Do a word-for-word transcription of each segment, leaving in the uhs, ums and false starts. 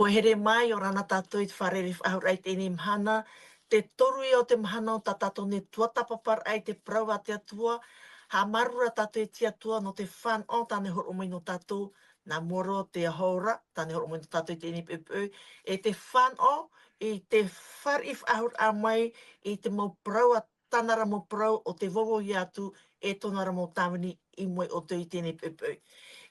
Ua haere mai, ʻia ora na tātou i te fārerei faʻahou raʻa i teie mahana, te toru ia o te mahana o tā tātou nei tuatāpaparaʻa i te parau a te Atua, haʻamāuruuru tātou i te Atua nō te fānaʻo tāna i hōroʻa mai nō tātou, nā mua roa te aho ora, tāna i hōroʻa mai nō tātou i teie poʻipoʻi, e te fānaʻo i te fāriʻi faʻahou raʻa mai i te mau parau a tāna ra mau parau o te vauvauhia atu e tōna ra mau tāvini i mua ia ʻoutou i teie poʻipoʻi.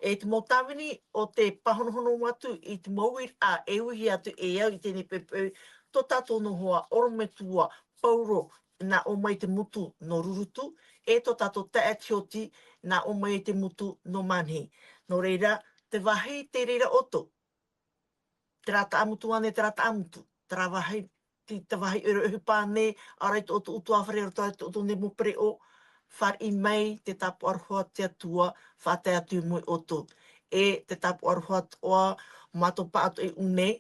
E te mau tāvini o te pāhonohono atu i te mau uiraʻa e uihia atu e au i teie poʻipoʻi, tō tātou noa hoa ʻorometua Paulo nā ʻō mai te motu nō Rurutu, e tō tātou taeaʻe Tioti nā ʻō mai te motu nō Manihi. Nō reira, te vāhi tei reira ʻoutou. Terā Taʻamotu ānei, terā Taʻamotu, terā vāhi, te, te vāhi ʻohipa ānei, ʻaore i tō ʻoutou ʻutuāfare, ʻaore i tō ʻoutou nei mau pereʻoʻo, fāriʻi mai te tāpaʻo aroha a te Atua, faʻatae atu i mua ia ʻoutou. E te tāpaʻo aroha atoʻa, mātou pāʻatoʻa i ʻō nei,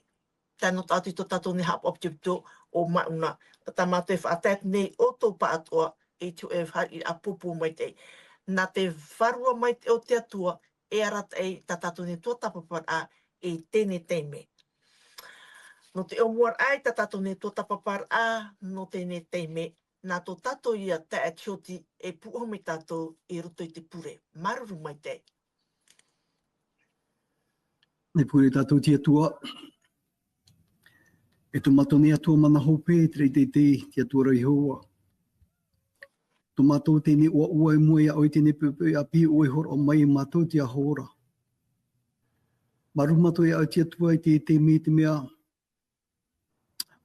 tae noa atu i tō tātou nei haʻapaʻo ʻāpitopito ʻo Mauna. Tā mātou e faʻatae atu nei ʻoutou pāʻatoʻa, i te hōʻē fāriʻiraʻa pōpō maitaʻi. Nā te Vārua Maitaʻi o te Atua, e arataʻi tā tātou nei tuatāpaparaʻa i teie taime. Nō te ʻōmuaraʻa i tā tātou nei tuatāpaparaʻa nō teie taime, nā tō tātou ia taeaʻe Tioti e pūʻohu mai tātou i roto i te pure. Māuruuru maitaʻi. E pure tātou i te Atua. E tō mātou nei Atua mana hope, te Raʻi Teitei, te Atua ra Iehova. Tō mātou teie ʻoaʻoa i mua ia ʻoe i teie poʻipoʻi ʻāpī, ʻoe i hōroʻa mai ia mātou i te aho ora. Māuruuru mātou ia ʻoe te Atua i te, te mea, te mea,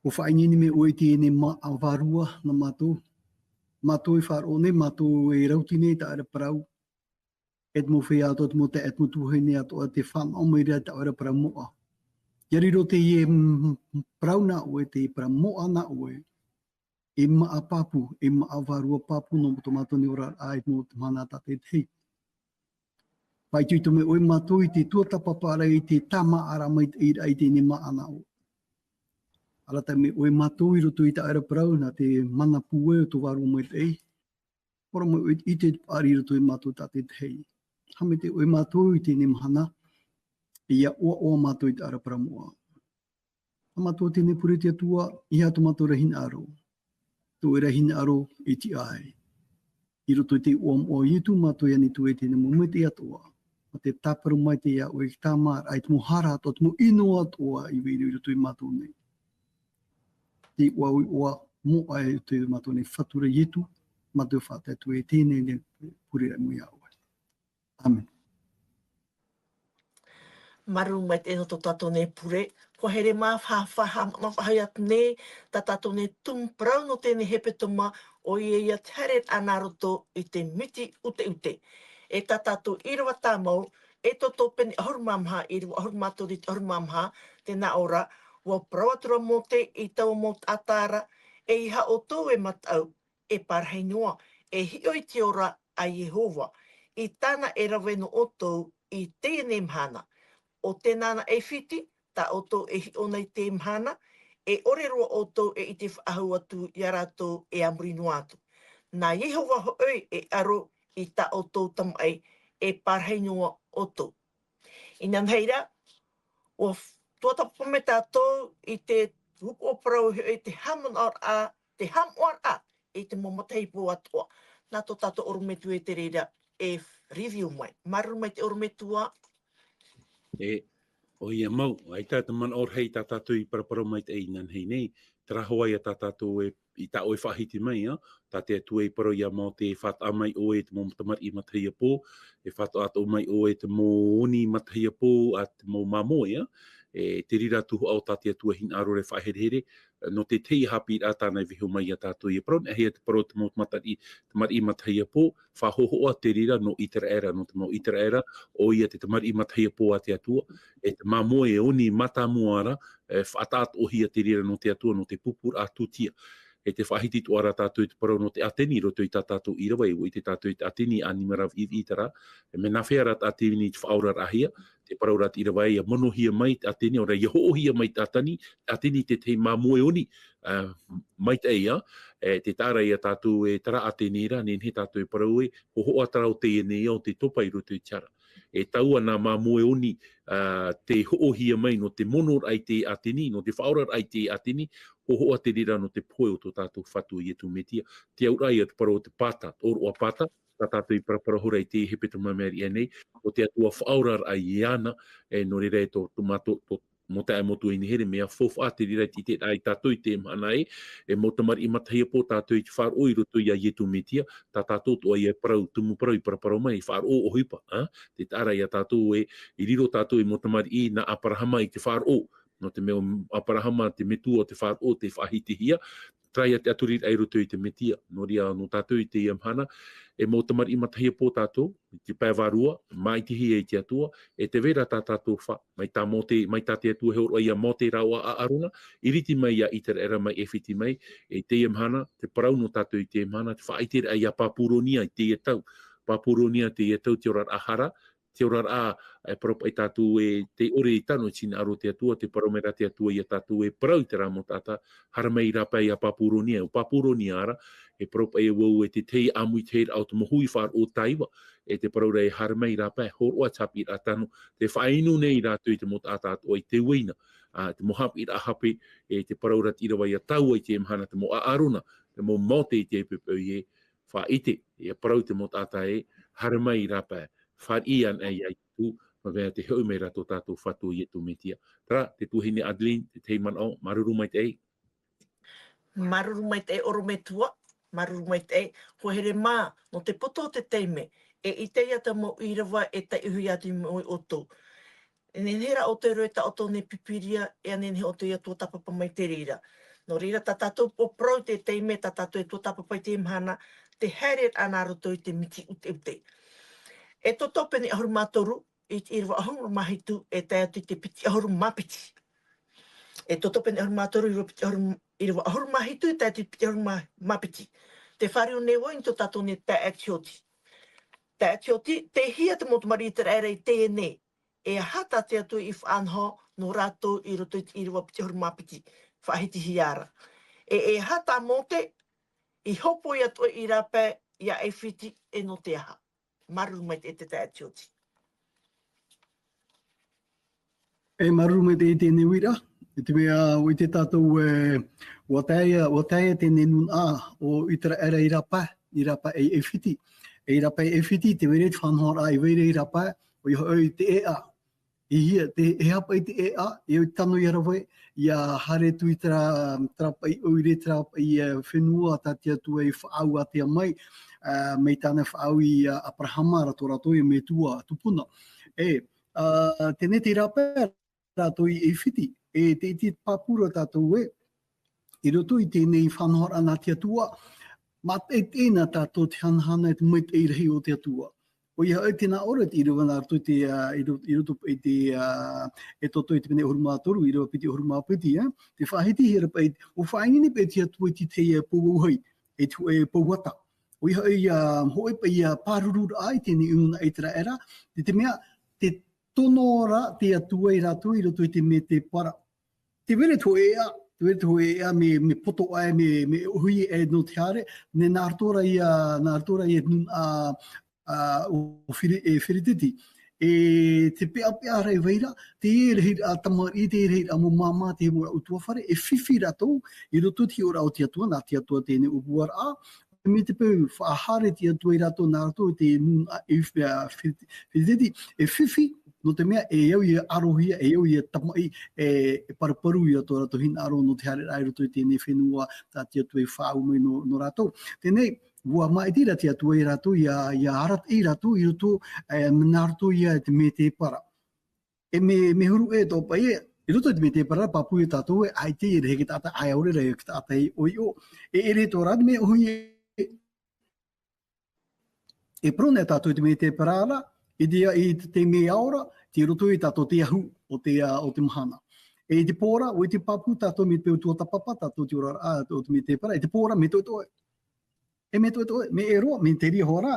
ʻua faʻaineine mai ʻoe i teie māʻa vārua nā mātou. Mātou e faʻaroʻo nei, mātou e rauti nei i tā ʻoe ra parau. E te mau feiā atoʻa, te mau taeaʻe, te mau tuahine atoʻa, tē fānaʻo mai ra i tā ʻoe ra parau moʻa. ʻIa riro teie, mm, parau nā ʻoe, teie parau moʻa nā ʻoe, e māʻa pāpū, e māʻa vārua pāpū nō tō mātou nei oraraʻa i mua i te mahana tātaʻitahi. Faʻaitoito mai ʻoe ia mātou i te tuatāpaparaʻa, i te tāmāʻaraʻa maitaʻi i teie māʻa nā ʻoe. Arataʻi mai ʻoe ia mātou i roto i tā ʻoe ra parau, nā te mana pūai o tō Vārua Maitaʻi. Hōroʻa mai ʻoe i te paʻari i roto ia mātou tātaʻitahi. Haʻamaitaʻi ʻoe ia mātou i teie mahana, ʻia ʻoaʻoa mātou i tā ʻoe ra parau moʻa. Nā mātou teie pure te Atua, ʻeiaha tō mātou ra hinaʻaro. Tō ʻoe ra hinaʻaro e tiʻa ai. I roto i te iʻoa moʻa o Ietu mātou e ani atu ai teie mau maitaʻi atoʻa. Mā te tāparu maitaʻi ia ʻoe i te tāmāʻaraʻa, i te mau hara atoʻa, te mau ʻino atoʻa i vai ra i roto ia mātou nei. Te iʻoa, iʻoa moʻa e te mātou nei Fatu ra Ietu, mātou e faʻatae atu ai teie nei pure i mua ia ʻoe. ʻĀmene. Māuruuru maitaʻi nō tō tātou nei pure. ʻUa haere mai, fa-, fa-, haʻamanaʻo faʻahou atu nei, tā tātou nei tumu parau nō teie hepetoma, ʻoia ia te haereraʻa nā roto i te miti ʻuteʻute. E tā tātou ʻīrava tāmau, ʻEtoto pene ʻahuru mā maha, ʻīrava ʻahuru mā toru i te ʻahuru mā maha, tē nā ʻō ra, ʻua parau atu ra Mōte i taua mau taʻata ra, ʻEiaha ʻoutou e mataʻu, e parahi noa, e hiʻo i te ora a Iehova, i tāna e rave nō ʻoutou i teie mahana. ʻO tēnā na ʻAifiti, tā ʻoutou e hiʻo nei i teie mahana, e ʻore roa ʻoutou e ʻite faʻahou atu ia rātou e a muri noa atu. Nā Iehova hoʻi e aro i tā ʻoutou tamaʻi, e parahi noa ʻoutou. Inanahi ra, ʻua f-, tuatāpapa mai tātou i te upoʻo parau hoʻi, te haʻamanaʻoraʻa, te haʻamoʻaraʻa i te mau matahipo atoʻa. Nā tō tātou ʻorometua i te reira e f-, review mai. Māuruuru maitaʻi ʻorometua. E, ʻoia mau, ʻaita te manaʻo rahi tā tātou i paraparau maitaʻi inanahi nei, terā hoʻi ia tā tātou e, i tā ʻoe faʻahiti mai, ā, tā te Atua i parau ia Mōte, e faʻataʻa mai ʻoe i te mau tamariʻi matahiapo, e faʻataʻa atoʻa mai ʻoe i te mau oni matahiapo, ā, te mau māmoe, ā, e te reira atu hoʻi tā te Atua hinaʻaro ra e faʻaherehere, nō te tahi haʻapiʻiraʻa tāna i vaiiho mai ia tātou, e parau nei, ʻaita te parau te mau tamariʻi, tamariʻi matahiapo, faʻahōhoʻa te reira nō ʻĪteraʻera, nō te mau ʻĪteraʻera, ʻoia te tamariʻi matahiapo a te Atua, e te māmoe e oni mātāmua ra, e faʻataʻatoʻohia te reira nō te Atua, nō te pupuraʻa tūtia. E te faʻahiti atoʻa ra tātou i te parau nō te ʻĀteni, i roto i tā tātou ʻīrava, ʻua ʻite tātou i te ʻĀteni, ʻanimara viʻiviʻi terā, e mea nāfea rā te ʻĀteni i te faʻaoraraʻahia, te parau ra te ʻīrava, ʻia monohia mai te ʻĀteni, ʻaore rā ʻia hoʻohia mai te ʻĀteni, te ʻĀteni te tahi māmoe oni, ā, maitaʻi, ā, e, te taʻa ra ia tātou e terā ʻĀteni ra, nehenehe tātou e parau ē, hōhoʻa terā o teie nei, ʻo te topa i roto i te hara. E taua nā māmoe oni, ā, tē hoʻohia mai nō te monoraʻa i te ʻāteni, nō te faʻaoraraʻa i te ʻāteni, hōhoʻa te reira nō te pohe o tō tātou Fatu ʻo Ietu Metia. Te auraʻa ia te parau o te pata, ʻōroʻa pata, tā tātou i paraparau ra i te hepetoma mea riʻi nei, ʻo te Atua faʻaoraraʻa iāna, e nō reira e tō, tō mātou, tō, mō tae motu i nehere, mea faufaʻa te reira i te, ai tātou i te mahana ē, e mau tamariʻi matahiapo tātou i te faʻaroʻo i roto ia Ietu Metia, tā tātou atoʻa ia parau, tumu parau i paraparau mai, i faʻaroʻo ʻohipa, ā? Te taʻa ra ia tātou ē, i riro tātou ei mau tamariʻi nā Aperahama i te faʻaroʻo, nō te mea ʻo Aperahama te metua o te faʻaroʻo, tē faʻahitihia, terā ia te ʻaturiraʻa i roto i te Metia, nō reira nō tātou i teie mahana, e mau tamariʻi matahiapo tātou, i te pae vārua, māʻitihia i te Atua, e tē vai ra tā tātou fā, mai tā Mōte, mai tā te Atua e hōroʻa ia Mōte rāua ʻo ʻĀrona, ʻiriti mai ia ʻĪteraʻera mai ʻAifiti mai, e teie mahana, te parau nō tātou i teie mahana, te faʻaʻiteraʻa ia Papuronia i teie tau, Papuronia teie tau te oraraʻa hara, te oraraʻa, e parau paʻi tātou ē tē ʻore i tano i te hinaʻaro o te Atua, tē parau mai ra te Atua ia tātou e parau i terā mau taʻata, haere mai i rāpae ia Papuronia, ʻo Papuronia ra, e parau paʻi au ē te tahi ʻāmui, te tahi raʻa o te mau hui faʻaroʻo taiva, e tē parau ra e haere mai i rāpae, hōroʻa te haʻapiʻiraʻa tano, tē faʻainu nei rātou i te mau taʻata atoʻa i te uaina, ā, te mau haʻapiʻiraʻa hape, e tē parau ra te ʻīrava ia tāua i teie mahana, te mau ʻĀrona, te mau Mōte i te peu ē, faʻaʻite, ia parau te mau taʻata ē, haere mai i rāpae, fāriʻi anaʻe ia Ietu, nō te mea tē hoʻi mai ra tō tātou Fatu ʻo Ietu Metia. Terā, te tuahine Adeline, te tahi manaʻo, māuruuru maitaʻi. Māuruuru maitaʻi ʻorometua, māuruuru maitaʻi, hoa here mā, nō te poto o te taime, e ʻite ia te mau ʻīrava e taiʻohia atu i mua ia ʻoutou. E nehenehe rā ʻoutou e rave i tā ʻoutou nei Pīpīria, e nehenehe ʻoutou ia tuatāpapa mai te reira. Nō reira, tā tātou e parau i te taime, tā tātou e tuatāpapa i teie mahana, te haereraʻa nā roto i te miti ʻuteʻute. ʻEtoto pene ʻahuru mā toru, i te ʻīrava ʻahuru mā hitu, e tae atu i te piti ʻahuru mā piti. ʻEtoto pene ʻahuru mā toru, ʻīrava piti ʻahuru, ʻīrava ʻahuru mā hitu, e tae atu i te piti ʻahuru mā, mā piti. Tē fāriu nei vau i tō tātou nei taeaʻe Tioti. Taeaʻe Tioti, tei hea te mau tamariʻi ʻĪteraʻera i teie nei? E aha tā te Atua i faʻanaho nō rātou i roto i te ʻīrava piti ʻahuru mā piti, faʻahitihia ra. E, e aha tā Mōte i hōpoi atu ai i rāpae ia ʻAifiti, e nō te aha? Māuruuru maitaʻi te taeaʻe Tioti. E māuruuru maitaʻi i teie nei uiraʻa, i te mea, ʻua ʻite tātou ē, ʻua tae, ʻua tae teie nūnaʻa o ʻĪteraʻera i rāpae, i rāpae i ʻAifiti. E i rāpae i ʻAifiti, tē vai ra te faʻanahoraʻa, i vai ra i rāpae, ʻoia hoʻi te ʻēʻa. E hia, te, e aha paʻi te ʻēʻa, e au i te tano ia rave, ʻia haere atu i terā, terā paʻi ʻoire, terā paʻi, e, fenua tā te Atua i faʻaau ātea mai, ā, mai tāna faʻaau ia Aperahama ra tō rātou ia metua tupuna. E, ā, teie nei te rāpae rātou i ʻAifiti, e tē ʻite pāpū ra tātou ē, i roto i teie nei faʻanahoraʻa nā te Atua, mātaʻitaʻi nā tātou te hanahana i te maitaʻi rahi o te Atua. ʻOia hoʻi, tē nā ʻō ra te ʻīrava nā roto i te, ā, i ro-, i roto i te, ā, ʻEtoto i te pene ʻahuru mā toru, ʻīrava piti ʻahuru mā piti, ā, tē faʻahitihia ra paʻi, ʻua faʻaineine paʻi te Atua i te tahi, ā, pou vauhai, e te hōʻē pou ata. ʻOia hoʻi, ā, hōʻē paʻi, ā, pārururaʻa i teie nūnaʻa ʻĪteraʻera, te, te mea, tē tono ra te Atua ia rātou i roto i te mētēpara. Tē vai ra te hōʻē ʻēʻa, tē vai ra te hōʻē ʻēʻa mea, mea poto aʻe, mea, mea ʻōhie aʻe nō te haere, nā, nā roto rā ia, nā roto rā ia nūnaʻa, ā, ʻo Firi-, e Firititi. E te peʻapeʻa rā e vai ra, teie rahiraʻa tamariʻi, teie rahiraʻa mau māmā, teie mau ʻutuāfare, e fifi rātou i roto i te hiʻoraʻa o te Atua, nā te Atua teie ʻōpuaraʻa, mai te peu faʻahaere te Atua ia rātou, nā rātou te nūnaʻa e, ā, Firi-, Firititi, e fifi, nō te mea, e au ia arohia, e au ia tamaʻi, e, e paruparu ia tō rātou hinaʻaro nō te haereraʻa i roto i teie fenua, tā te Atua i faʻaau mai nō, nō rātou. Teie nei, ʻua māʻiti ra te Atua ia rātou, ʻia, ʻia arataʻi rātou i roto, e, nā roto ia i te mētēpara. E mea, mea huru ʻē tō paʻi ē, i roto i te mētēpara, pāpū ia tātou ē, ʻaita e rave i te taʻata, ʻaita e ʻore ra i te taʻata e ʻoiʻo. E ʻere atoʻa ra te mea ʻōhie, e parau nei tātou i te mētēpara ra, i te, i te, te mea ao ra, tei roto ia tātou te ahu o te, ā, o te mahana. E i te pō ra, ʻua ʻite pāpū tātou mai te peu tuatāpapa tātou te oraraʻa o te mētēpara, i te pō ra, mea toʻetoʻe. E mea toʻetoʻe, mea ʻē roa, mea te reira hoʻi rā.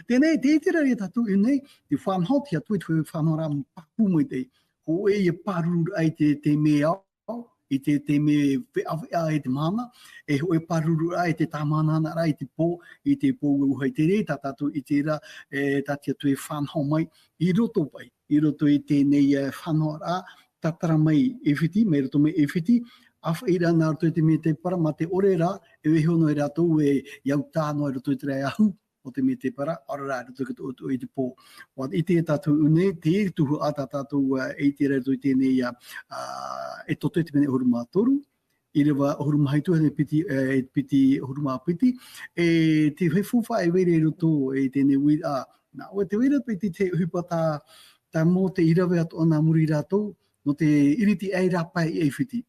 Teie nei, tē ʻite ra ia tātou i ʻō nei, te faʻanaho te Atua i te faʻanahoraʻa pāpū maitaʻi. Hōʻē ia pārururaʻa i te, te mea ao, i te, te mea veʻaveʻa e te mahana, e hōʻē pārururaʻa, e te tāmānānāraʻa i te pō, i te pō ua uha i te rē, tā tātou i te ra, e, tā te Atua e fānaho mai, i roto paʻi, i roto i tēnei, e, fānahoraʻa, tātara mai ʻAifiti, mai roto mai ʻAifiti, ʻāfaʻi ra nā roto i te mētēpara, mā te ʻore rā, e vaiiho noa rātou e, e au tā noa i roto i te rā e ahu, o te mētēpara, ʻaore rā, i roto i te, i te pō. ʻUa ʻite tātou ʻu nei, te tuhaʻa tā tātou, ā, e ʻite ra i roto i tēnei, ā, ā, Exodo i te pene ʻahuru mā toru, ʻīrava ʻahuru mā hitu, e piti, e piti ʻahuru mā piti, e te faufaʻa e vai ra i roto i tēnei uiraʻa, nā ʻoe te vai ra paʻi te, te ʻohipa tā, tā Mōte i rave atoʻa nā muri iā rātou, nō te iriti aʻe i rāpae i ʻAifiti.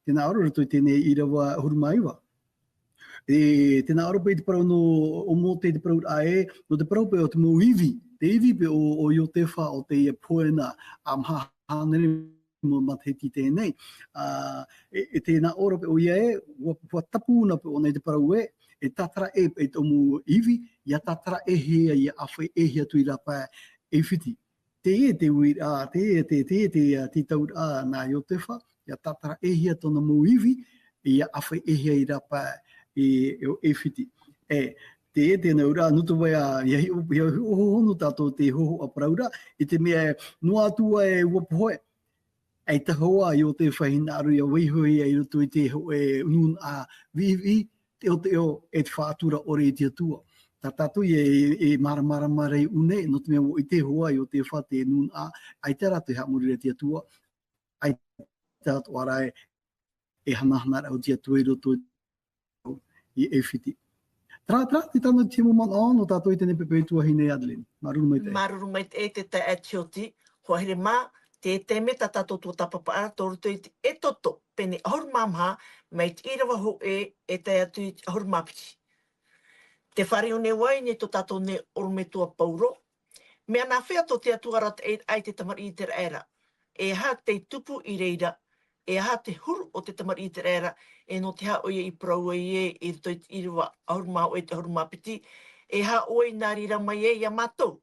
Tē nā ʻō ra i roto i tēnei ʻīrava ʻahuru mā iva. E, tē nā ʻō ra paʻi te parau nō, ʻo Mōte te parauraʻa ē, nō te parau paʻi o te mau ivi, te ivi paʻi o, o Iotefa o teie pohe nā, ā, maha hānere mau matahiti i teie nei. Ā, e, e tē nā ʻō ra paʻi ʻoia ē, ʻua, ʻua tapu na paʻi ʻōna i te parau ē, e tātara ʻē paʻi tō mau ivi, ʻia tātara ʻē hia, ʻia ʻāfaʻi ʻē hia atu i rāpae i ʻAifiti. Teie te uiraʻa, teie te, teie te, ā, tītauraʻa nā Iotefa, ʻia tātara ʻē hia tōna mau ivi, ʻia ʻāfaʻi ʻē hia i rāpae i, i ʻAifiti. E, teie te nā ʻō ra, nō te mea, ʻia hiʻo, ʻia hiʻo hōhonu tātou te hōhoʻa parau ra, i te mea, noa atu ā e ua pohe, ʻaita hoʻi ā Iotefa e hinaʻaro ʻia vaiiho ia i roto i te hōʻē nūnaʻa viʻiviʻi, teʻoteʻo, e te faʻatura ʻore i te Atua. Tā tātou ia e, e māramarama ra i ʻu nei, nō te mea ʻua ʻite hoʻi ā Iotefa te nūnaʻa, ʻaita rātou e haʻamori ra i te Atua, ʻaita atoʻa rā e, e hanahana ra ʻo te Atua i roto i ʻAifiti. Terā, terā, te tāna te mau manaʻo nō tātou i teie nei poʻipoʻi tuahine Adeline. Māuruuru maitaʻi. Māuruuru maitaʻi e te taeaʻe Tioti, hoa here mā, te taime tā tātou tuatāpapa ra, tō roto i te Exodo, pene ʻahuru mā maha, mai te ʻīrava hōʻē, e tae atu i te ʻahuru mā piti. Tē fārerei nei ʻoia i niʻa i tō tātou nei ʻorometua Pauro, mea nāfea tō te Atua arataʻi i te tamariʻi ʻĪteraʻera? E aha te tupu i reira? E aha te huru o te tamariʻi ʻĪteraʻera? E nō te aha ʻoia i parau ai ē i roto i te ʻīrava ʻahuru mā hōʻē e te ʻahuru mā piti? E aha ʻoe i nā reira mai ai iā mātou?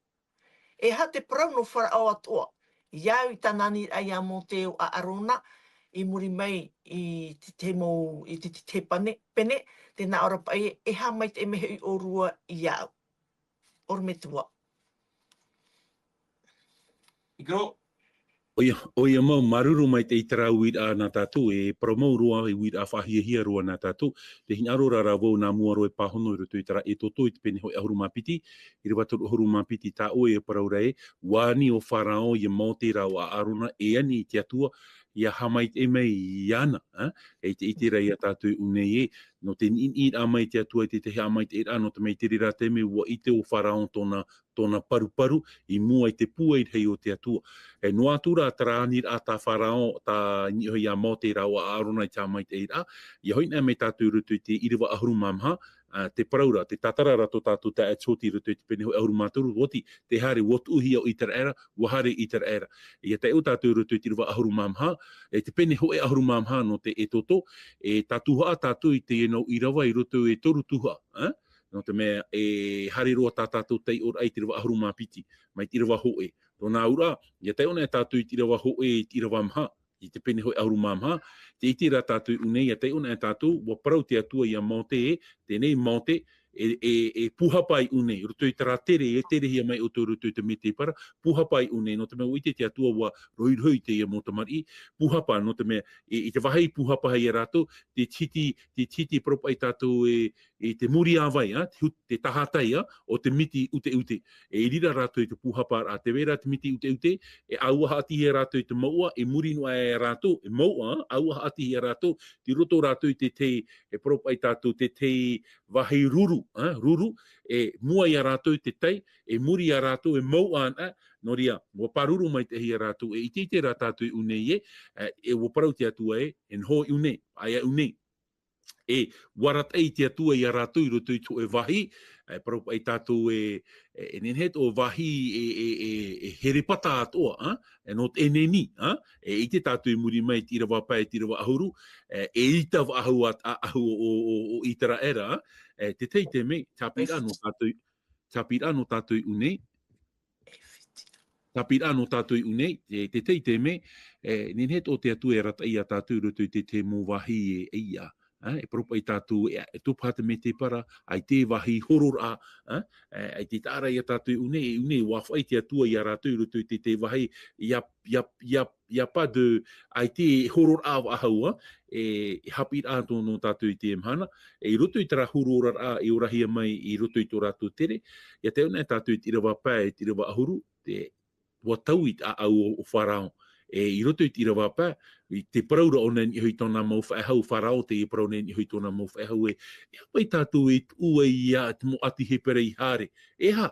E aha te parau nō Faraō atoʻa, iāʻu i tāna aniraʻa iā Mōte ʻo ʻĀrona, i muri mai i te, te mau, i te, te, te pane, pene, tē nā ʻō ra paʻi, e aha maitaʻi mai hoʻi ʻōrua iāʻu. ʻOrometua. ʻIkoro. ʻOia, ʻoia mau, māuruuru maitaʻi i terā uiraʻa nā tātou, e parau mau roa, e uiraʻa faʻahiahia roa nā tātou. Tē hinaʻaro ra vau nā mua roa e pāhono i roto i terā Exodo i te pene hōʻē ʻahuru mā piti, ʻīrava toru ʻahuru mā piti, tā ʻoe e parau ra ē, ʻua ani ʻo Faraō iā Mōte rā ʻo ʻĀrona, e ani i te Atua, ʻia haʻamaitaʻi mai iāna, ā? E te, i terā ia tātou i ʻu nei ē, nō te niʻiniʻiraʻa mai te Atua i te tahi haʻamaitaʻiraʻa, nō te mea i te reira taime ʻua ʻite ʻo Faraō tōna, tōna paruparu, i mua i te pūai rahi o te Atua. E noa atu rā terā aniraʻa tā Faraō, tā niʻa iā Mōte rā ʻo ʻĀrona i te haʻamaitaʻiraʻa, ʻia hoʻi anaʻe mai tātou i roto i te ʻīrava ʻahuru mā maha, ā, te parau ra, tē tātara ra tō tātou taeaʻe Tioti i roto i te pene hōʻē ʻahuru mā toru, ʻua oti, tē haere, ʻua tuʻuhia ʻo ʻĪteraʻera, ʻua haere ʻĪteraʻera. ʻIa tae ʻo tātou i roto i te ʻīrava ʻahuru mā maha, e te pene hōʻē ʻahuru mā maha nō te Exodo, e tātuhaʻa tātou i teie nau ʻīrava i roto e toru tuhaʻa, ā? Nō te mea, e haere roa tā tātou taiʻoraʻa i te ʻīrava ʻahuru mā piti, mai te ʻīrava hōʻē. Tōna auraʻa, ʻia tae ʻōna e tātou i te ʻīrava hōʻē, i te ʻīrava maha, i te pene hōʻē ʻahuru mā maha, tē ʻite ra tātou i ʻu nei, ʻia tae ʻōna e tātou, ʻua parau te Atua iā Mōte ē, teie nei Mōte, e, e, e pūhapa i ʻu nei, roto i terā tere, e terehia mai ʻoutou roto i te mētēpara, pūhapa i ʻu nei, nō te mea ʻua ʻite te Atua ʻua rohirohi i teie mau tamariʻi, pūhapa, nō te mea, e, i te vāhi pūhapa iā rātou, te tihiti, te tihiti e parau paʻi tātou e, i te muri ʻāvae, ā, te hut-, te tahatai, ā, o te miti ʻuteʻute. E i reira rātou i te pūhapa ra, tē vai ra te miti ʻuteʻute, e ʻāua haʻatihia rātou i te mouʻa, i muri noa aʻe iā rātou, e mouʻa, ā, ʻāua haʻatihia rātou, tei roto rātou i te tahi, e parau paʻi tātou, te tahi vāhi ruru, ā, ruru, e mua iā rātou i te tai, e muri iā rātou e mouʻa anaʻe, nō reira, ʻua pāruru maitaʻi iā rātou, e ʻiteʻite rā tātou i ʻu nei ē, e, e ʻua parau te Atua ē, e noho i ʻu nei, ʻaita i ʻu nei. E, ʻua arataʻi te Atua iā rātou i roto i te hōʻē vāhi, e, parau paʻi tātou e, e, e nehenehe tō vāhi e, e, e, e herepata atoʻa, ā? E nō te ʻenemi, ā? E ʻite tātou i muri mai i te ʻīrava pae, te ʻīrava ʻahuru, e, e ʻita faʻahou a, a, ʻahu o, o, o, o ʻĪteraʻera, ā? E, te tahi taime, te haʻapiʻiraʻa nō tātou, te haʻapiʻiraʻa nō tātou i ʻu nei. Tāpiri rā nō tātou i ʻū nei, te, te teitei mea, e, nehenehe tō te Atua e arataʻi ia tātou i roto i te, te mau vāhi e, e ia. E, e parau paʻi tātou, e, e tō paha te mētēpara, ʻaita e vāhi hororaʻa, e, e, ʻaita e taʻa ra ia tātou i ʻū nei, i ʻū nei, ʻua faʻaʻite te Atua ia rātou i roto i te, te vāhi, ia, ia, ia, ia pas de, ʻaita e hororaʻa faʻahou, e, e haʻapiʻiraʻa tō, nō tātou i teie mahana, e, i roto i terā huru oraraʻa, e orahia mai i roto i tō rātou tere, ia taiʻo na tātou i te ʻīrava pae, i te ʻīrava ʻahuru, te, ʻua taui te ʻāʻau o, o Farao. E, i roto i te ʻīrava pae, i te parau ra ʻōna i niʻa hoʻi i tōna mau faʻehau, Farao teie parau nei i niʻa hoʻi i tōna mau faʻehau ē, e aha paʻi tātou e tuʻu ai ia te mau ʻāti Hepera i haere. E aha,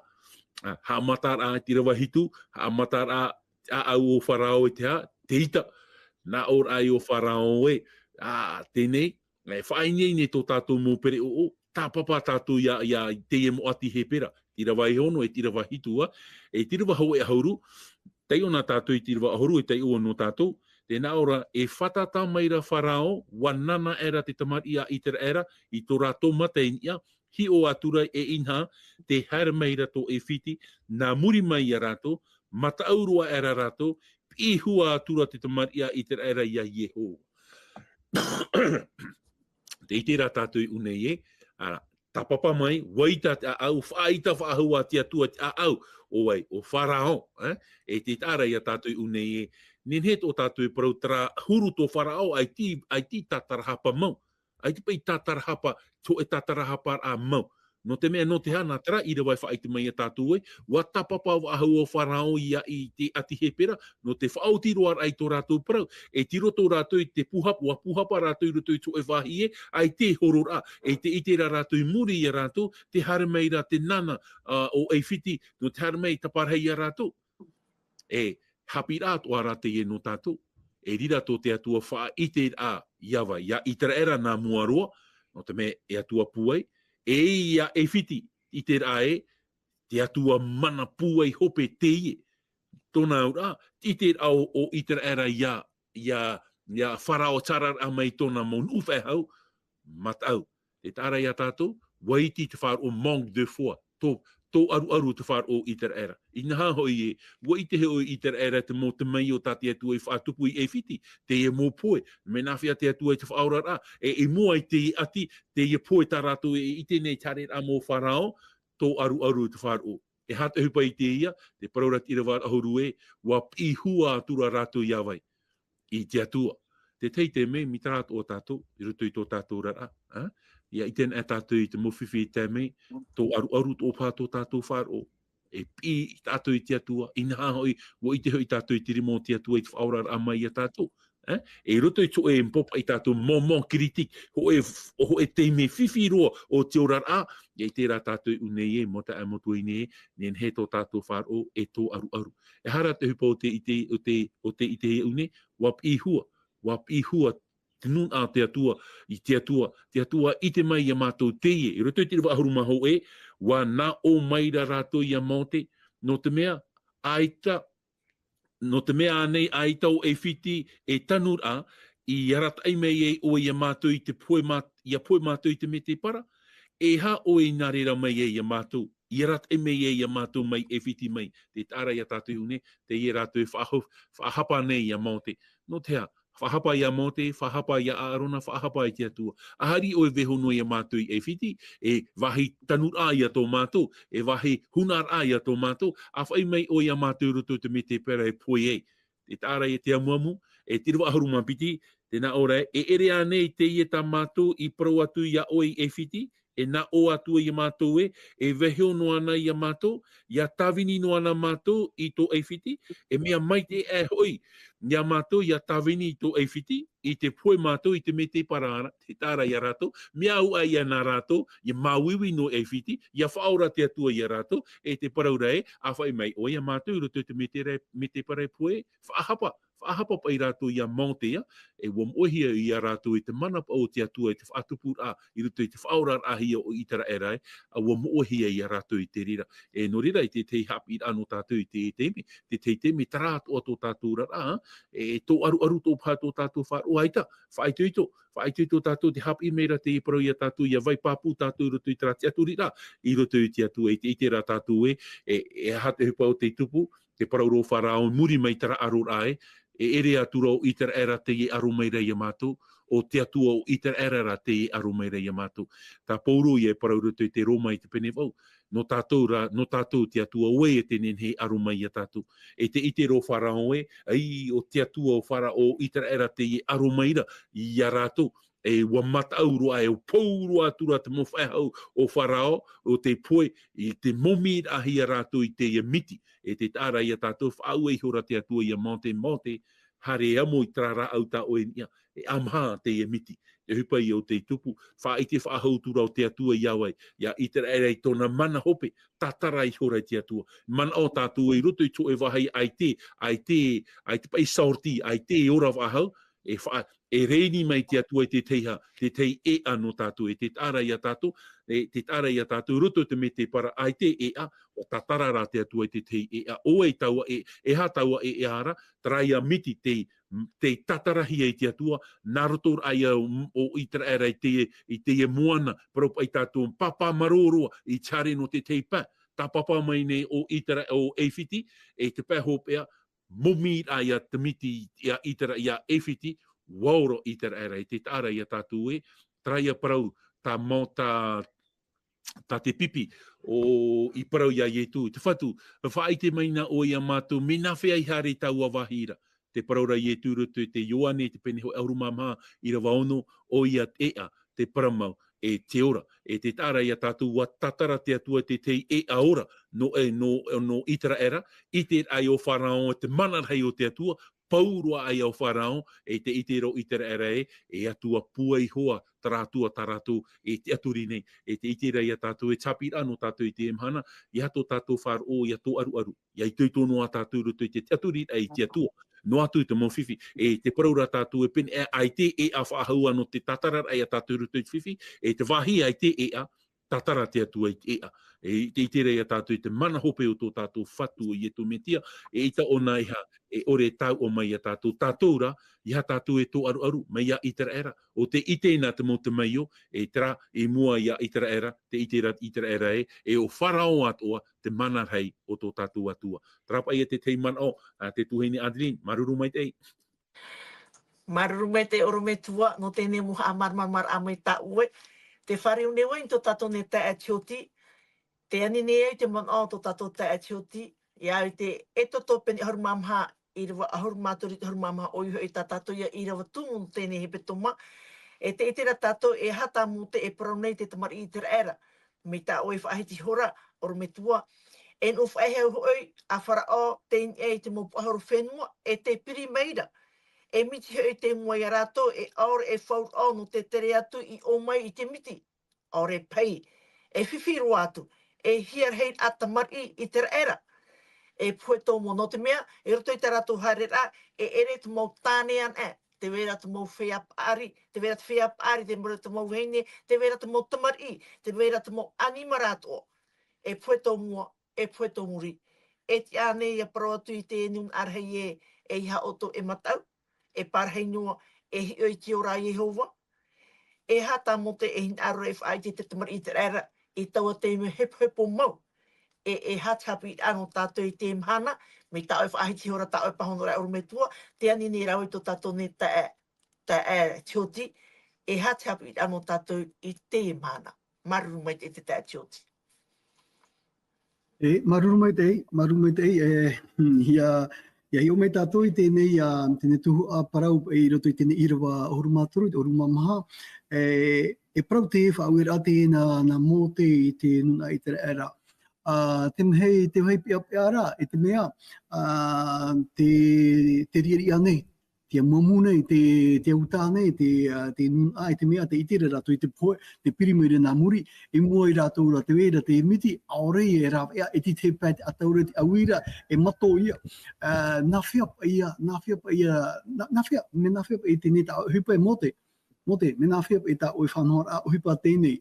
a, haʻamataraʻa i te ʻīrava hitu, haʻamataraʻa te ʻāʻau o Farao e te aha, te ita. Nā ʻō ra ʻo Farao ē, a, teie nei, e faʻaineine tō tātou mau pereʻoʻo, tāpapa tātou ia, ia teie mau ʻāti Hepera. Te ʻīrava e ono, e te ʻīrava hitu ā, e te ʻīrava hōʻē ʻahuru, taiʻo na tātou i te ʻīrava ʻahuru, e taiʻo nō tātou, tē nā ʻō ra, e fātata mai ra Farao, ʻua nana aʻera te tamariʻi a ʻĪteraʻera, i tō rātou mata i niʻa, hiʻo atu ra e inaha, tē haere mai ra tō ʻAifiti, nā muri mai ia rātou, mataʻu roa aʻera rātou, piʻi hua atu ra te tamariʻi a ʻĪteraʻera ia Iehova. Tē ʻite ra tātou i ʻū nei ē, ā, tāpapa mai, ʻua ita te ʻāʻau, faʻaʻita faʻahou a te Atua te ʻāʻau, ʻo vai, ʻo Farao, e? E tē taʻa ra ia tātou i ʻū nei ē, nehenehe tō tātou e parau terā huru tō Farao, ʻaita, ʻaita tātarahapa mau. ʻAita paʻi tātarahapa, hōʻē tātarahaparaʻa mau. Nō te mea, nō te aha, nā terā ʻīrava e faʻaʻite mai ia tātou ē, ʻua tāpapa faʻahou ʻo Farao ia i te ʻāti Hepera, nō te faʻaoti roa raʻa i tō rātou parau, e tiro tō rātou i te pūhapa, ʻua pūhapa rātou i roto i te hōʻē vāhi ē, ʻaita e hororaʻa, e tē ʻite ra rātou i muri ia rātou, tē haere mai ra te nana, ā, o ʻAifiti, nō te haere mai e taparahi ia rātou. E, haʻapiʻiraʻa atoʻa ra teie nō tātou. E riro tō te Atua faʻaʻiteraʻa ia vai, ia ʻĪteraʻera nā mua roa, nō te mea e Atua pūai, e ia ʻAifiti, ʻiteraʻa ē, te Atua mana pūai hope teie. Tōna auraʻa, te ʻiteraʻa o, o ʻĪteraʻera ia, ia, ia Farao tāraʻa mai tōna mau nuʻu faʻehau, mataʻu. Tē taʻa ra ia tātou, ʻua iti te faʻaroʻo manque de foi, tō, tō ʻaruʻaru te faʻaroʻo o ʻĪteraʻera. Inaha hoʻi ē, ʻua ʻite hoʻi ʻĪteraʻera te mau tamaʻi o tā te Atua i faʻatupu i ʻAifiti, teie mau pohe, mea nāfea te Atua i te faʻaoraraʻa, e, i mua i teie ʻati, teie pohe tā rātou e ʻite nei te haereraʻa mai o Farao, tō ʻaruʻaru te faʻaroʻo. E aha te ʻohipa i teie, te parau ra te ʻīrava ʻahuru ē, ʻua piʻi hua atu ra rātou ia vai. I te Atua. Te tahi taime, mai terā atoʻa tātou, i roto i tō tātou oraraʻa, ā? ʻIa ʻite ana tātou i te mau fifi i tae mai, tō ʻaruʻaru tō paha tō tātou faʻaroʻo. E piʻi tātou i te Atua, inaha hoʻi, ʻua ʻite hoʻi tātou i te rima o te Atua i te faʻaoraraʻa mai ia tātou. Ā? E i roto i te hōʻē popaʻi tātou moment critique, hōʻē, hōʻē taime fifi roa o te oraraʻa, ʻia ʻite ra tātou i ʻū nei ē, mau taeaʻe, mau tuahine ē, nehenehe tō tātou faʻaroʻo e tō ʻaruʻaru. E aha ra te ʻohipa o te ʻite, o te, o te ʻite i ʻū nei, ʻua piʻi hua, ʻua piʻi hua, te nūnaʻa o te Atua, i te Atua, te Atua ʻite mai ia mātou teie, i roto i te ʻīrava ʻahuru mā hōʻē, ʻua nā ʻō mai ra rātou ia Mōte, nō te mea, ʻaita, nō te mea ānei, ʻaita ʻo ʻAifiti e tanuraʻa, i arataʻi mai ai ʻoe ia mātou i te pohe mā-, ʻia pohe mātou i te mētēpara, e aha ʻoe i nā reira mai ai ia mātou, i arataʻi mai ai ia mātou mai ʻAifiti mai, tē taʻa ra ia tātou i ʻū nei, teie rātou e faʻaho-, faʻahapa nei ia Mōte. Nō te aha, faʻahapa ia Mōte, faʻahapa ia ʻĀrona, faʻahapa i te Atua. ʻAhiri ʻoe e vaiiho noa ia mātou i ʻAifiti, e vāhi tanuraʻa ia tō mātou, e vāhi hunaʻaraʻa ia tō mātou, ʻāfaʻi mai ʻoe ia mātou i roto i te mētēpara e pohe ai. Tē taʻa ra ia te amuamu, e te ʻīrava ʻahuru mā piti, tē nā ʻō ra ē, e ʻere ānei teie tā mātou i parau atu ia ʻoe i ʻAifiti, e nā ʻō atu ia mātou ē, e vaiiho noa na ia mātou, ʻia tāvini noa na mātou i tō ʻAifiti, e mea maitaʻi aʻe hoʻi ia mātou ʻia tāvini i tō ʻAifiti, i te pohe mātou i te mētēpara ra, tē taʻa ra ia rātou, mea au aʻe ia nā rātou, ʻia māuiui nō ʻAifiti, ʻia faʻaora te Atua ia rātou, e te parau ra ē, ʻāfaʻi mai ʻoe ia mātou i roto i te mētēpara, mētēpara e pohe, faʻahapa, faʻahapa paʻi rātou ia Mōte ā, e ʻua moʻehia ia rātou i te mana paʻu o te Atua i te faʻatupuraʻa, i roto i te faʻaoraraʻahia o ʻĪteraʻera ē, ā, ʻua moʻehia ia rātou i te reira. E nō reira, i te tahi haʻapiʻiraʻa nō tātou i te, te taime, te tahi taime, terā atoʻa tō tātou oraraʻa, e tō ʻaruʻaru tō paha tō tātou faʻaroʻo, ʻaita, faʻaitoito, faʻaitoito tātou, tē haʻapiʻi mai ra te parau ia tātou, ʻia vai pāpū tātou i roto i terā tiʻaturiraʻa, i roto i te Atua, i te, ʻite ra tātou ē, e, e aha te ʻohipa o tei tupu, Te parau ra ʻo Farao, muri mai terā ʻaroraʻa ē, e ʻere atu ra ʻo Iteraera teie e ʻaro mai ra ia mātou, ʻo te Atua o Iteraera rā teie e ʻaro mai ra ia mātou. Tā Pauro ia e parau i roto i te Roma i te pene vaʻu, nō tātou rā, nō tātou te Atua, ʻo vai e te nehenehe e ʻaro mai ia tātou. E tē ʻite ra ʻo Farao ē, ʻaita ʻo te Atua o Fara-, o Iteraera teie e ʻaro mai ra ia rātou, e ʻua mataʻu roa, e ʻua pou roa atu ra te mau faʻehau o Farao, ʻo tei pohe, i te momiraʻahia rātou i teie miti. E tē taʻa ra ia tātou, faʻaue ihora te Atua ia Mōte, Mōte, haere e amo i terā rāʻau tā ʻoe i niʻa, e ʻāmaha teie miti. E ʻohipa ia ʻo tei tupu, faʻaʻite faʻahou atu ra ʻo te Atua ia vai, ia Iteraera i tōna mana hope, tātara ihora i te Atua. Manaʻo tātou i roto i te hōʻē vāhi ʻaita, ʻaita, ʻaita paʻi sortie, ʻaita e ora faʻahou, e fa-, e reini mai te Atua i te tahi, te tahi ʻēʻa nō tātou, e tē taʻa ra ia tātou, e tē taʻa ra ia tātou i roto i te mea tē parau ʻaita e ʻēʻa, ʻua tātara ra te Atua i te tahi ʻēʻa, ʻo vai taua ʻē-, e aha taua ʻēʻa ra, terā ia miti tei, tei tātarahia e te Atua, nā roto rā ia ʻo, ʻo Iteraera i te, i teie moana, parau paʻi tātou, pāpā marō roa, i te haere nō te tahi pae, tāpapa mai nei ʻo Itera-, ʻo ʻAifiti, e te pae hopeʻa, momiraʻa ia te miti ia Itera-, ia ʻAifiti, ʻua ora Iteraera, e tē taʻa ra ia tātou ē, terā ia parau, tā mau, tā, tā te pipi, ʻo, i parau ia Ietu, te Fatu, faʻaʻite mai na ʻoe ia mātou, mea nāfea i haere i taua vāhi ra. Te parau ra Ietu i roto i te Ioane, te pene hōʻē ʻahuru mā maha, ʻīrava ono, ʻoia te ʻēʻa, te parau mau, e te ora. E tē taʻa ra ia tātou, ʻua tātara te Atua i te tahi ʻēʻa ora, nō, e, nō, nō Iteraera, ʻite ai ʻo Farao te mana rahi o te Atua, pou roa ai ʻo Farao, e tē ʻite ra ʻo Iteraera ē, e Atua pūai iho ā, terā Atua tā rātou e tiʻaturi nei, e tē ʻite ra ia tātou, e te haʻapiʻiraʻa nō tātou i teie mahana, ʻeiaha tō tātou faʻaroʻo, ʻeiaha tō ʻaruʻaru. ʻIa itoito noa tātou i roto i te tiʻaturiraʻa i te Atua. Noa atu i te mau fifi, e tē parau ra tātou e pēneiaʻe, ʻaita e ʻēʻa faʻahou ā nō te tātararaʻa ia tātou i roto i te fifi, e te vāhi ʻaita e ʻēʻa, tātara te Atua i te ʻēʻa. E tē ʻite ra ia tātou i te mana hope o tō tātou Fatu ʻo Ietu Metia, eʻita ʻōna e ha-, e ʻore e tauturu mai ia tātou, tātou rā, ʻeiaha tātou e tō ʻaruʻaru, mai ia Iteraera, ʻo tē ʻite na te mau tamaio, e terā, i mua ia Iteraera, tē ʻite ra Iteraera ē, e ʻo Farao atoʻa, te mana rahi o tō tātou Atua. Terā paʻi ia te tahi manaʻo, a, te tuahine Adeline, māuruuru maitaʻi. Māuruuru maitaʻi ʻorometua, nō teie mau haʻamāramaramaraʻa mai tā ʻoe. Tē fāriu nei vau i tō tātou nei taeaʻe Tioti, tē ani nei au i te manaʻo o tō tātou taeaʻe Tioti, ʻia au i te Exodo pene ʻahuru mā maha, ʻīrava ʻahuru mā toru i te ʻahuru mā maha, ʻoia hoʻi tā tātou ia ʻīrava tumu nō teie nei hepetoma, e tē ʻite ra tātou e aha tā Mōte e parau nei i te tamariʻi Iteraera, mai tā ʻoe faʻahiti ihora, ʻorometua. E nō faʻaʻite hoʻi, a Farao, tei niʻa i te mau puaʻahuru fenua, e tē piri mai ra. E miti hoʻi tei mua ia rātou, e ʻaore e faʻaroʻo nō te tere atu i ʻō mai i te miti. ʻAore paʻi. E fifi roa atu. E hia rahi ā tamariʻi Iteraera. E pohe tō Mō-, nō te mea, i roto i tā rātou haereraʻa, e ʻere te mau tāne anaʻe. Tē vai ra te mau feiā paʻari, tē vai ra te feiā paʻari, tē vai ra te mau vahine, tē vai ra te mau tamariʻi, tē vai ra te mau ʻanimara atoʻa. E pohe tō mua, e pohe tō muri. E tiʻa ānei ʻia parau atu i te nūnaʻa rahi ē, ʻeiaha ʻoutou e mataʻu, e parahi noa, e hiʻo i te ora a Iehova. E aha tā Mōte e hinaʻaro e faʻaʻite i te tamariʻi Iteraera, i taua taime hepohepo mau. E, e aha te haʻapiʻiraʻa nō tātou i teie mahana, mai tā ʻoe faʻahiti ihora, tā ʻoe pāhonoraʻa ʻorometua, tē ani nei rā vau i tō tātou nei taeaʻe, taeaʻe Tioti, e aha te haʻapiʻiraʻa nō tātou i teie mahana. Māuruuru maitaʻi te taeaʻe Tioti. E, māuruuru maitaʻi, māuruuru maitaʻi, e, hmm, ʻia, ʻia hiʻo mai tātou i teie nei, a, teie nei tuhaʻa parau i roto i teie nei ʻīrava ʻahuru mā toru, ʻahuru mā maha, e, e parau te faʻaueraʻa teie nā, nā Mōte i te nūnaʻa Iteraera. A, te mea, te vāhi peʻapeʻa ra, e te mea, a, te, te riʻariʻa nei, te amuamu nei, te, te uta nei, te, a, te nūnaʻa, e te mea, tē ʻite ra rātou i te pohe, tē piri mai ra nā muri, i mua ia rātou ra tē vai ra te miti, ʻaore e rāveʻa, e te, te pae, te ʻataʻuraʻa, te ʻauiraʻa, e mato ia. A, nāfea paʻi ia, nāfea paʻi ia, nā, nāfea, mea nāfea paʻi teie nei tā ʻoe ʻohipa e Mōte. Mōte, mea nāfea paʻi tā ʻoe faʻanahoraʻa, ʻohipa teie nei.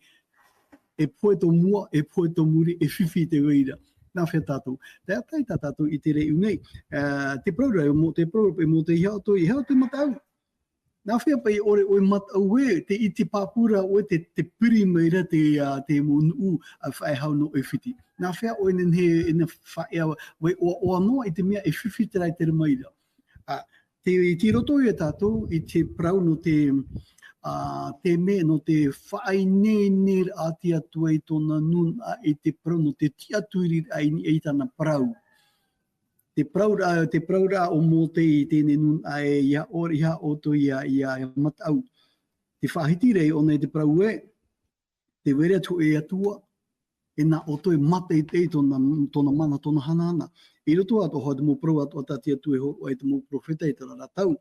E pohe tō mua, e pohe tō muri, e fifi te vai ra. Nāfea tātou. Taeaʻe, tā tātou i te reira nei. E, te parau ra, Mō-, te parau ra paʻi Mōte, ʻeiaha ʻoutou, ʻeiaha ʻoutou e mataʻu. Nā hea paʻi ʻore ʻoe mataʻu ē, tē ʻite pāpū ra ʻoe te, te piri mai ra te, ā, te mau nuʻu, ā, faʻehau nō ʻAifiti. Nā hea ʻoe e nehenehe e faʻaea vaiʻoaʻoa noa i te mea e fifi terā e tere mai ra. Ā, tē, tei roto ia tātou i te parau nō te, ā, te mea nō te faʻaineineraʻa a te Atua i tōna nūnaʻa i te parau nō te tiʻaturiraʻa i niʻa i tāna parau. Te parauraʻa, te parauraʻa o Mōte i teie nūnaʻa ē, ʻeiaha ʻō-, ʻeiaha ʻoutou ia, ia mataʻu. Te faʻahiti ra ʻōna i te parau ē, tē vai ra te hōʻē Atua, e nā ʻoutou e mātaʻitaʻi i tōna, tōna mana, tōna hanahana. I roto atoʻa hoʻi te mau parau atoʻa tā te Atua e hōroʻa i te mau perofeta i terā ra tau,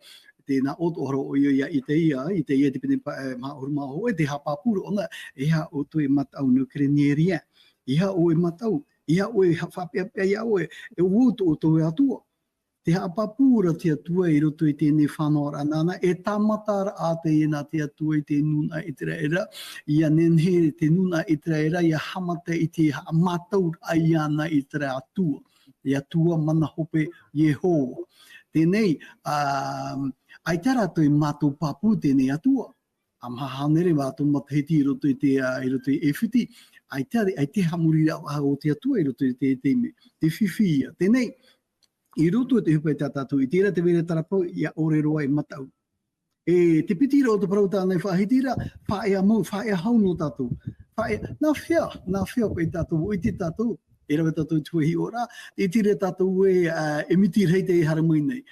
tē nā ʻō atoʻa ra ʻoia ia Itaia, Itaia te pene pa-, e, maha ʻahuru mā hōʻē, tē haʻapāpū ra ʻōna, ʻeiaha ʻoutou e mataʻu nō Kereneria. ʻEiaha ʻoe e mataʻu, ʻeiaha ʻoe e ha-, faʻapeʻapeʻa ia ʻoe, e ʻo vau tō ʻoutou e Atua. Tē haʻapāpū ra te Atua i roto i teie fānaʻoraʻa nāna, e tāmata ra ʻā teie nā te Atua i te nūnaʻa ʻĪteraʻera, ʻia nehenehe te nūnaʻa ʻĪteraʻera, ʻia haʻamata i te haʻamātauraʻa iāna i terā Atua. E Atua mana hope Iehova. Teie, ā, ʻaita rātou i mātau pāpū teie Atua. ʻA maha hānere mātou matahiti i roto i te, ā, i roto i ʻAifiti, ʻaita, ʻaita e haʻamoriraʻa o te Atua i roto i te, te mea, te fifi ia. Teie, i roto i te ʻohipa tā tātou i ʻite ra, tē vai ra terā parau, ʻia ʻore roa e mataʻu. E te piti ra o te parau tāna e faʻahiti ra, faʻaea mau, faʻaea hau nō tātou. Faʻaea, nā hea, nā hea paʻi tātou, ʻua ʻite tātou, e rave tātou i te hiʻoraʻa, ʻite ra tātou ē, ā, e miti rahi tē haere mai nei.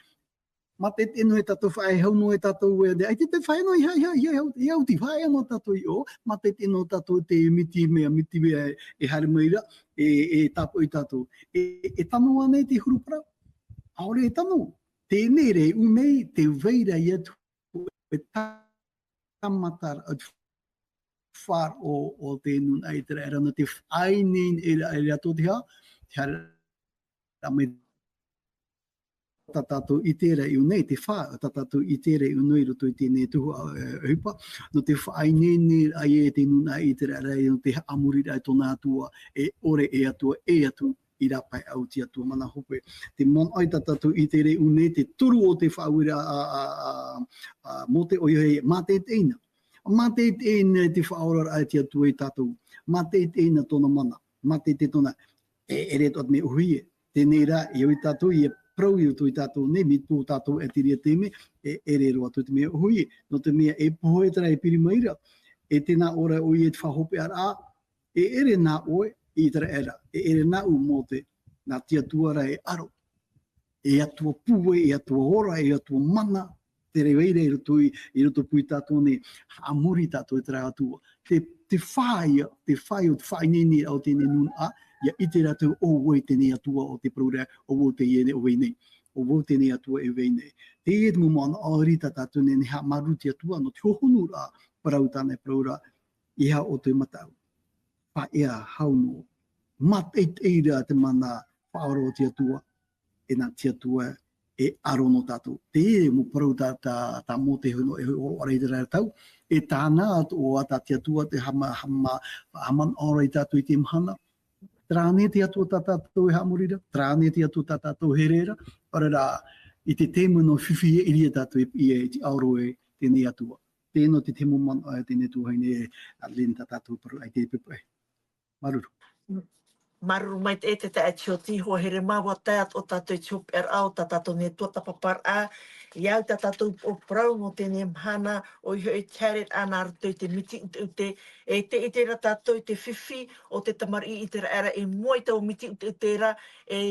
Mātaʻitaʻi noa tātou, faʻaea hau noa tātou ē, ʻaita te faʻaea noa, ʻeiaha, ʻeiaha, ʻeiaha, ʻeiaha oti, faʻaea noa tātou i ʻō, mātaʻitaʻi noa tātou te miti mea, miti mea e haere mai ra, e, e tāpaʻo ia tātou. E, e tano ānei te huru parau? ʻAore e tano. Teie rā, ʻua nei, tē vai ra ia te hōʻē tāmata ra, ā, faʻaroʻo o te nūnaʻa ʻĪteraʻera nō te faʻaineine ra, ra tō te hā, te haere ra mai tā tātou ʻite ra i ʻō nei, te fā, tā tātou ʻite ra i ʻō nei i roto i teie tuhaʻa, ā, ʻohipa, nō te faʻaineineraʻa ia e te nūnaʻa ʻĪteraʻera, nō te haʻamoriraʻa i tōna Atua, e ʻore e Atua, e atu, i rāpae ʻau te Atua mana hope. Te manaʻo tā tātou ʻite ra i ʻō nei, te toru o te faʻaueraʻa a, a, a, a Mōte, ʻoia hoʻi, mātaʻitaʻi na. Mātaʻitaʻi na te faʻaoraraʻa a te Atua ia tātou. Mātaʻitaʻi na tōna mana. Mātaʻitaʻi tōna, e, ʻere atoʻa te mea ʻōhie. Teie rā, e au ia tātou, ʻia parau i roto ia tātou nei, mai tō tātou e te reira taime, e, ʻere roa atu te mea ʻōhie. Nō te mea e pohe terā e piri mai ra, e tē nā ʻō ra ʻoia i te faʻahopeʻaraʻa, e ʻere nā ʻoe, ʻĪteraʻera, e ʻere nāʻu Mōte, nā te Atua rā e aro. E Atua pūai, e Atua ora, e Atua mana, te reira i roto i, i roto pū ia tātou nei, haʻamori tātou i terā Atua. Te, te fā ia, te fā ia o te faʻaineine o teie nūnaʻa, ʻia ʻite rātou ʻo vai teie Atua o tē parau ra, ʻo vau teie nei, ʻo vai nei. ʻO vau teie Atua e vai nei. Teie te mau manaʻo ʻāuri tā tātou nei, e haʻamāuruuru i te Atua, nō te hohonuraʻa, parau tāna e parau ra, ʻeiaha ʻoutou e mataʻu. Faʻaea hau noa. Mātaʻitaʻi ra te mana faʻaora o te Atua, e nā te Atua e aro nō tātou. Teie mau parau tā, tā, tā Mōte hono e hōroʻa ra i terā tau, e tāna atoʻa tā te Atua tē haʻama-, haʻama-, haʻamanaʻo ra ia tātou i teie mahana. Terā ānei te Atua tā tātou e haʻamori ra, terā ānei te Atua tā tātou e here ra, ʻaore rā, i te taime nō fifi e ʻiriʻi tātou i, i, i te aro e teie Atua. Teie nō te, te mau manaʻo e teie tuahine, ā, Lynn tā tātou parau ai te pepe. Māuruuru. Māuruuru maitaʻi e te taeaʻe Tioti, hoa here mā, ʻua tae atoʻa tātou i te hopeʻaraʻa o tā tātou nei tuatāpaparaʻa, ʻia au tā tātou ʻō parau nō teie mahana, ʻoia hoʻi te haereraʻa nā roto i te miti ʻuteʻute, e tē ʻite ra tātou i te fifi o te tamariʻi ʻĪteraʻera i mua i taua miti ʻuteʻute ra, e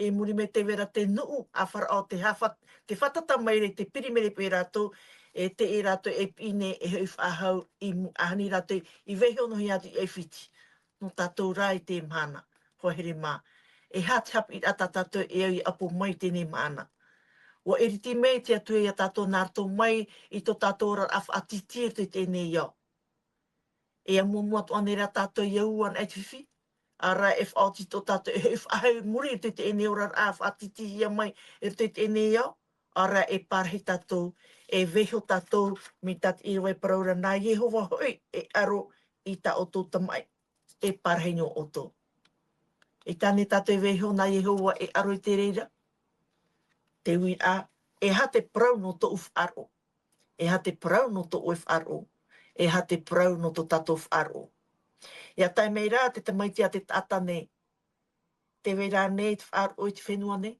i muri mai tē vai ra te nuʻu a Farao, te hafa-, tē fātata mai ra i te piri mai ra ia rātou, e tē rātou e piʻi nei e hoʻi faʻahou i mu-, ʻahani rātou i vaiiho noa atu i ʻAifiti. Nō tātou rā i teie mahana, hoa here mā. E aha te haʻapiʻiraʻa tā tātou e au ʻia ʻapo mai i teie mahana? ʻUa ʻiriti mai te Atua ia tātou nā roto mai i tō tātou oraraʻa faʻatītī i roto i teie ao. E ʻamuamua atoʻa nei rā tātou ʻia ū anaʻe i te fifi. ʻAore rā e faʻaoti tō tātou, e, e faʻahou i muri i roto i teie oraraʻa faʻatītīhia mai i roto i teie ao. ʻAore rā e parahi tātou, e vaiiho tātou, mai tā te ʻīrava e parau ra, nā Iehova hoʻi e aro i tā ʻoutou tamaʻi, e parahi nō ʻoutou. E tāne tātou e vaiiho, nā Iehova e aro i te reira. Te uiraʻa, e aha te parau nō tōʻu faʻaroʻo? E aha te parau nō tō ʻoe faʻaroʻo? E aha te parau nō tō tātou faʻaroʻo? Ia tae mai rā te tamaiti a te taʻata nei, tē vai ra ānei te faʻaroʻo i te fenua nei?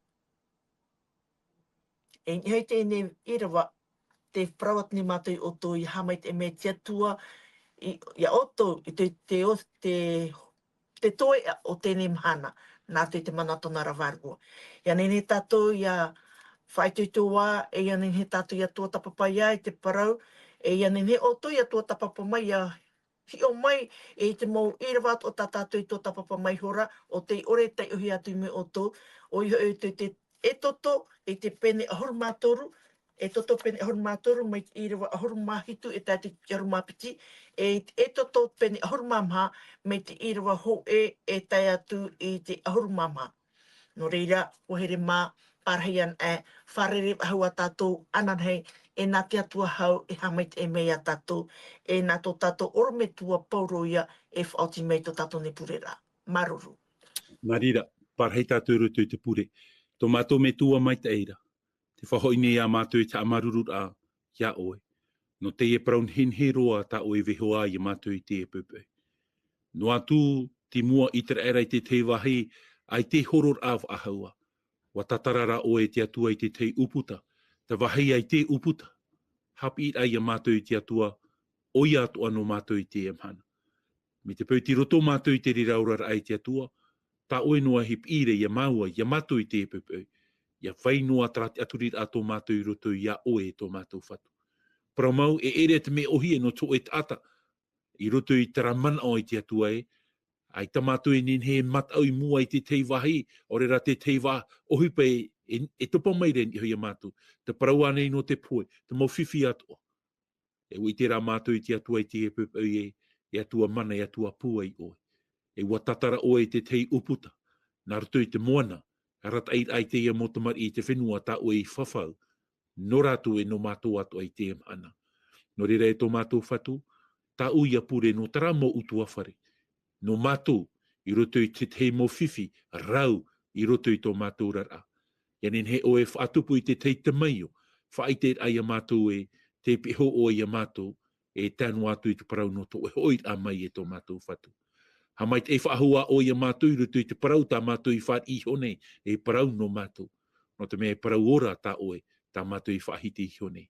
E niʻa i teie nei ʻīrava, tē parau atu nei mātou ia ʻoutou, ia haʻamaitaʻi mai te Atua i, ia ʻoutou, i te, te, o, te, te toeʻa o teie nei mahana, nā roto i te mana o tōna ra Vārua. Ia nehenehe tātou ia faʻaitoito ā, e ia nehenehe tātou ia tuatāpapa ā i te parau, e ia nehenehe ʻoutou ia tuatāpapa mai, ia hiʻo mai i te mau ʻīrava atoʻa tā tātou i tuatāpapa mai, hora, ʻo tei ʻore e taiʻohia atu i mua ia ʻoutou, ʻoia hoʻi te, te Exodo i te pene ʻahuru mā toru, Exodo pene ʻahuru mā toru, mai te ʻīrava ʻahuru mā hitu e tae atu i te ʻahuru mā piti, e Exodo pene ʻahuru mā maha, mai te ʻīrava hōʻē e tae atu i te ʻahuru mā maha. Nō reira, ʻua haere mā, parahi ana e, fārerei faʻahou ā tātou ananahi, e nā te Atua hau e haʻamaitaʻi mai ia tātou, e nā tō tātou ʻorometua Paulo ia e faʻaoti mai tō tātou nei pureraʻa. Māuruuru. Nā reira, parahi tātou i roto i te pure. Tō mātou Metua maitaʻi ra, tē faʻahoʻi nei ia mātou i te haʻamāuruururaʻa ia ʻoe. Nō teie parau nehenehe roa tā ʻoe i vaiiho ai ia mātou i teie poʻipoʻi. Noa atu te mua ʻĪteraʻera i te tahi vāhi, ʻaita e hororaʻa faʻahou ā. ʻUa tātara rā ʻoe e te Atua i te tahi ʻūputa, tē vāhi ai te ʻūputa. Haʻapiʻiraʻa ia mātou i te Atua, ʻoia atoʻa nō mātou i teie mahana. Mai te peu tei roto mātou i te reira oraraʻa i te Atua, tā ʻoe noa e piʻi ra ia māua, ia mātou i teie poʻipoʻi. ʻIa vai noa terā te ʻaturiraʻa tō mātou i roto ia ʻoe e tō mātou Fatu. Parau mau, e ʻere te mea ʻōhie nō tō ʻoe taʻata, i roto i terā manaʻo i te Atua ē, ʻaita mātou e nehenehe e mataʻu i mua i te tahi vāhi, ʻaore rā te tahi vā-, ʻohipa e, e, e topa mai ra i niʻa ia mātou. Te parau ānei nō te pohe, te mau fifi atoʻa. E ʻua ʻite rā mātou i te Atua i teie poʻipoʻi ē, e Atua mana, e Atua pūai ʻoe. E ʻua tātara ʻoe i te tahi ʻūputa, nā roto i te moana, arataʻiraʻa i teie mau tamariʻi i te fenua tā ʻoe i fafau, nō rātou e nō mātou atoʻa i teie mahana. Nō reira e tō mātou Fatu, tāʻu ia pure nō terā mau ʻutuāfare, nō mātou, i roto i te tahi mau fifi, rau, i roto i tō mātou oraraʻa. ʻIa nehenehe ʻoe e faʻatupu i te tahi tamaio, faʻaʻiteraʻa ia mātou ē, tei pihaʻi ʻoe ia mātou, e tae noa atu i te parau nō tō ʻoe hoʻiraʻa mai e tō mātou Fatu. Haʻamaitaʻi faʻahou ā ʻoe ia mātou i roto i te parau tā mātou i fāriʻi iho nei, e parau nō mātou. Nō te mea e parau ora tā ʻoe, tā mātou i faʻahiti iho nei.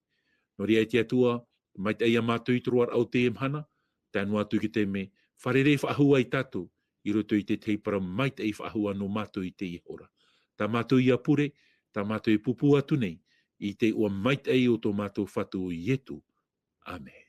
Nō reira e te Atua, maitaʻi ia mātou i te roaraʻa o teie mahana, tae noa atu i te taime, fārerei faʻahou ai tātou, i roto i te tahi parau maitaʻi faʻahou nō mātou i teie hora. Tā mātou ia pure, tā mātou e pūpū atu nei, i te iʻoa maitaʻi o tō mātou Fatu ʻo Ietu. ʻĀmene.